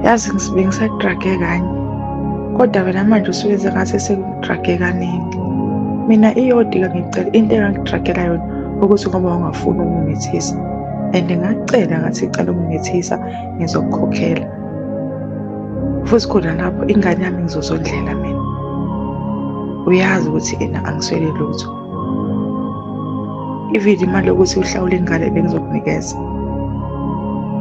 Yazi bengisadrage kanye, kodwa wena manje usuyenze ngathi sekudrage kaningi. Mina iyodwa ngicela into engangidragela yona ukuthi ngoba wawungafuni ukungimithisa and ngacela ngathi cela ukungimithisa ngizokukhokhela. Futhi khona lapho ingane yami ngizozondlela mina. Uyazi ukuthi ena angiswele lutho. Even imali yokuthi uhlawule ingane bengizokunikeza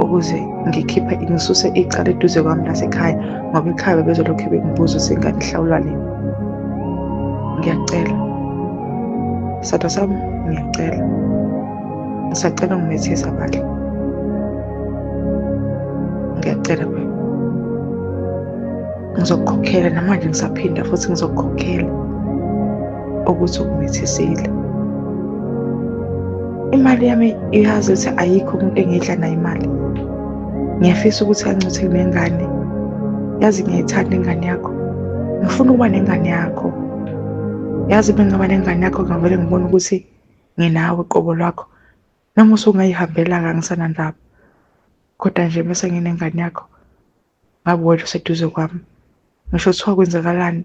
ukuze ngikhiphe ngisuse icala eduze kwami lasekhaya ngoba ekhaya bebezolokhu bengibuza ukuthi ingane ihlawulwa nini. Ngiyacela sithandwa sami, ngiyacela, ngisacela ungimethisa bandla, ngiyacela baba, ngizokukhokhela namanje ngisaphinda futhi ngizokukhokhela ukuthi ungimithisile. Imali yami uyazi ukuthi ayikho umuntu engiyidla nayo imali. Ngiyafisa ukuthi ancuthe nengane. Yazi ngiyayithanda ingane yakho. Ngifuna ukuba nengane yakho. Yazi bengingaba nengane yakho ngavele ngibone ukuthi nginawe qobo lwakho. Noma usungayihambelanga angisanandaba. Kodwa nje mese nginengane yakho ngabe wena useduze kwami. Ngisho kuthiwa kwenzakalani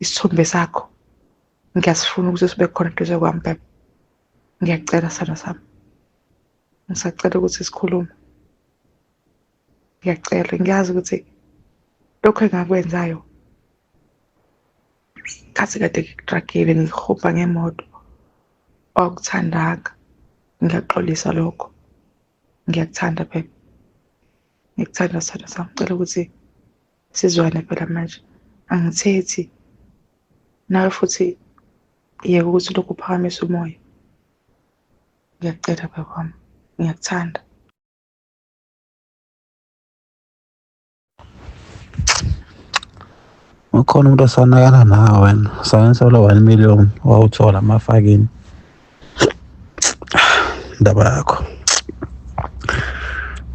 isithombe sakho ngiyasifuna ukuthi sibe khona eduze kwami bebe. Ngiyacela sithandwa sami. Ngisacela ukuthi sikhulume. Ngiyacela, ngiyazi ukuthi lokho engakwenzayo khathi kade ngikudragile ngikuhubha ngemoto awukuthandanga. Ngiyaxolisa lokho. Ngiyakuthanda bebe. Ngikuthanda sithandwa sami. Ngicela ukuthi sizwane phela manje. Angithethi nawe futhi yeka ukuthi ulokhu uphakamisa umoya. Ngiyacela bebe wami, ngiyakuthanda. Ukhona umuntu osanakana nawe wena, usebenzisa lo 1 million wawuthola amafakini. Indaba yakho.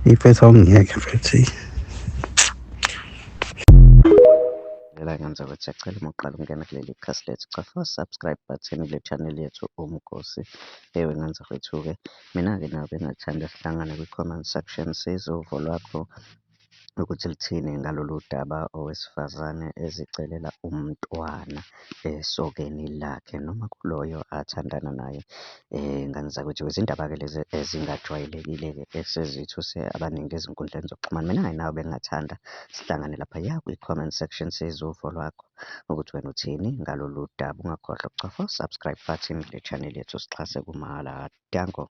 Ifethu awungiyeke mfethu. La ngenza ukuthi siyacela uma uqala ukungena kuleli khasi lethu cofa subscribe button kule channel yethu Umgosi. Ewe ngenza kwethu-ke mina-ke nawe bengingathanda sihlangane kwi-comment section sizwe uvo lwakho ukuthi lithini ngalolu daba owesifazane ezicelela umntwana esokeni lakhe noma kuloyo athandana naye. Ngane zakwethu izindaba-ke lezi ezingajwayelekile-ke esezithuse abaningi ezinkundleni zokuxhumana. Mina-ke nawe bengingathanda sihlangane laphaya kwi-comment section sizwe uvo lwakho ukuthi wena uthini ngalolu daba. Ungakhohlwa ukucofa u-subscribe button kule channel yethu, sixhase kumahhala. Danko.